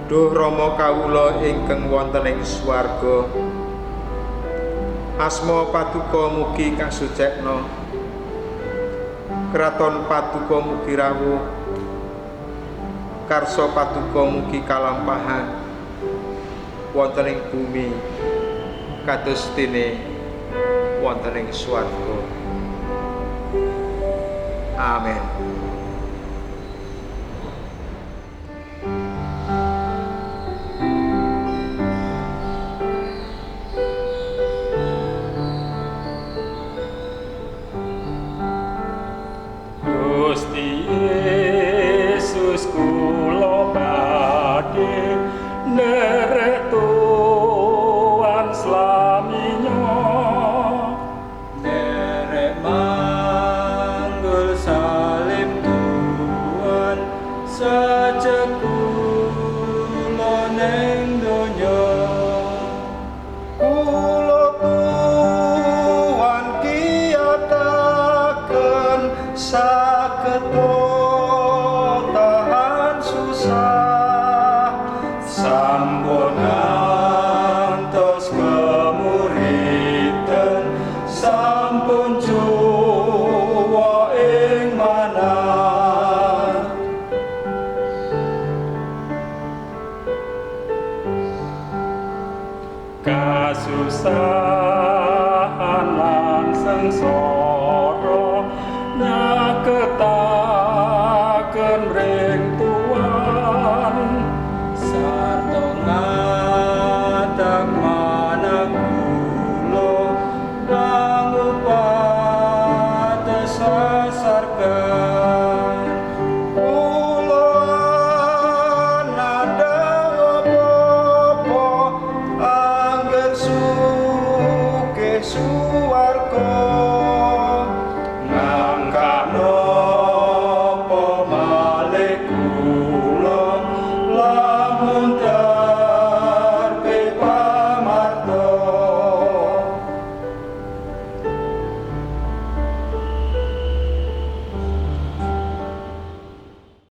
Duh Rama kawula ingkang wonten ing swarga, asma paduka mugi kasucekna, kraton paduka mugi rawuh, karsa paduka mugi kalampahan wonten ing bumi kados dene wonten ing swarga. Amin. Gusti Yesus kula badhe nderek Tuhan slaminyo, nderek manggul salib Tuhan sajak kula neng donya. Kula Tuhan kiyataken saged tahan susah, sampun ngantos kemuritan, sampun cuwa ing manah. Kasusahan lan sengsara nyaketaken ring Tuhan, sarta ngatak manah kula langupat sasargan. Kula nandhang apa-apa angger sugih suwarga.